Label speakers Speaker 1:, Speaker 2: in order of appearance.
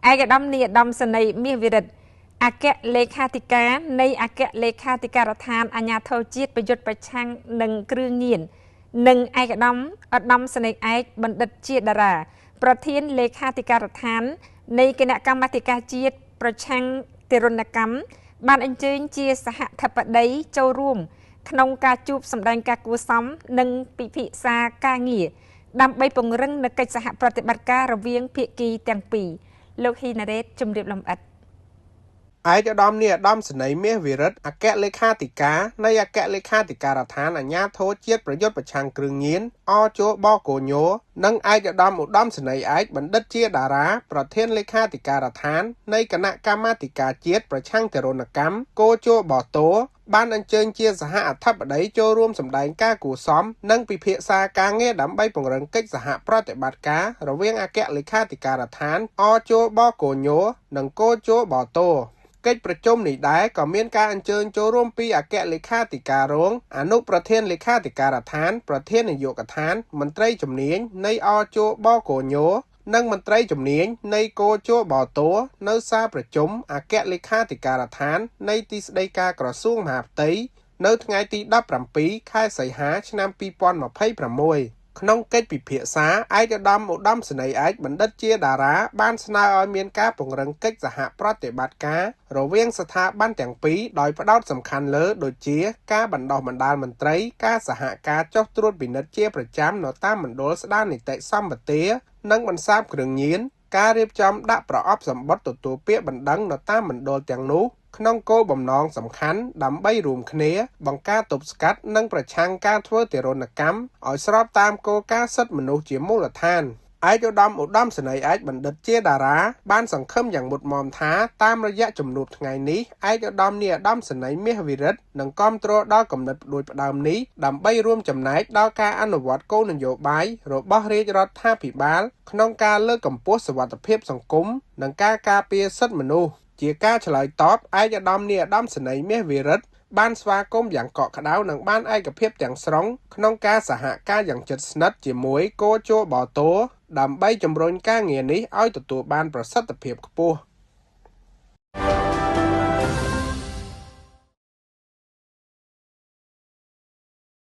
Speaker 1: ឯកឧត្តមនាយឧត្តមសេនីយ៍មាសវិរិទ្ធ អគ្គលេខាធិការនៃអគ្គលេខាធិការដ្ឋានអាជ្ញាធរជាតិប្រយុទ្ធប្រឆាំងនឹងគ្រឿងញៀន និងឯកឧត្តមឧត្តមសេនីយ៍ឯកបណ្ឌិតជាតារា ប្រធានលេខាធិការដ្ឋាននៃគណៈកម្មាធិការជាតិប្រឆាំងទារុណកម្ម បានអញ្ជើញជាសហធិបតីចូលរួមក្នុងការជួបសម្ដែងការគួរសមនិងពិភាក្សាការងារ ដើម្បីពង្រឹងនូវកិច្ចសហប្រតិបត្តិការរវាងភាគីទាំងពីរ។ លោកហ៊ីណារ៉េតជំរាបលំអិត។
Speaker 2: ឯកឧត្តមនាយឧត្តមសេនីយ៍មាសវិរិទ្ធ អគ្គលេខាធិការនៃអគ្គលេខាធិការដ្ឋានអាជ្ញាធរជាតិប្រយុទ្ធប្រឆាំងគ្រឿងញៀន អជបកញ និងឯកឧត្តមឧត្តមសេនីយ៍ឯកបណ្ឌិតជាតារា ប្រធានលេខាធិការដ្ឋាននៃគណៈកម្មាធិការជាតិប្រឆាំងទារុណកម្ម គជបត បានអញ្ជើញជាសហអធិបតីចូលរួមសម្ដែងការគួរសមនិងពិភាក្សាការងារ ដើម្បីពង្រឹងកិច្ចសហប្រតិបត្តិការរវាងអគ្គលេខាធិការដ្ឋានអជបកញ និងគជបត។ កិច្ចប្រជុំនេះដែរ ក៏មានការអញ្ជើញចូលរួមពីអគ្គលេខាធិការរង អនុប្រធានលេខាធិការដ្ឋាន ប្រធាននាយកដ្ឋាន មន្ត្រីជំនាញនៃអជបកញ និងមន្ត្រីជំនាញនៃគជបត នៅសាលប្រជុំអគ្គលេខាធិការដ្ឋាននៃទីស្តីការក្រសួងមហាផ្ទៃ នៅថ្ងៃទី17 ខែសីហា ឆ្នាំ2026។ ក្នុងកិច្ចពិភាក្សា ឯកឧត្តមឧត្តមសេនីយ៍ឯកបណ្ឌិតជាតារា បានស្នើឲ្យមានការពង្រឹងកិច្ចសហប្រតិបត្តិការរវាងស្ថាប័នទាំងពីរ ដោយផ្ដោតសំខាន់លើដូចជា ការបណ្ដុះបណ្ដាលមន្ត្រី ការសហការចុះត្រួតពិនិត្យជាប្រចាំនៅតាមមណ្ឌលស្ដារនីតិសម្បទានិងបន្សាបគ្រឿងញៀន ការរៀបចំដាក់ប្រអប់សម្បត្តិទទួលពាក្យបណ្ដឹងនៅតាមមណ្ឌលទាំងនោះ ក្នុងគោលបំណងសំខាន់ដើម្បីរួមគ្នាបង្ការទប់ស្កាត់និងប្រឆាំងការធ្វើទារុណកម្មឲ្យស្របតាមគោលការណ៍សិទ្ធិមនុស្សជាមូលដ្ឋាន។ ឯកឧត្តមឧត្តមសេនីយ៍ឯកបណ្ឌិតជាតារា បានសង្ឃឹមយ៉ាងមុតមមថា តាមរយៈជំនួបថ្ងៃនេះ ឯកឧត្តមនាយឧត្តមសេនីយ៍មាសវិរិទ្ធ នឹងគាំទ្រដល់គំនិតផ្ដួចផ្ដើមនេះ ដើម្បីរួមចំណែកដល់ការអនុវត្តគោលនយោបាយរបស់រាជរដ្ឋាភិបាល ក្នុងការលើកកម្ពស់សុវត្ថិភាពសង្គម និងការការពារសិទ្ធិមនុស្ស។ ជាការឆ្លើយតប ឯកឧត្តមនាយឧត្តមសេនីយ៍មាសវិរិទ្ធ បានស្វាគមន៍យ៉ាងកក់ក្ដៅ និងបានឯកភាពទាំងស្រុងក្នុងការសហការយ៉ាងជិតស្និទ្ធជាមួយគជបត ដើម្បីជំរុញការងារនេះឲ្យទទួលបានប្រសិទ្ធភាពខ្ពស់។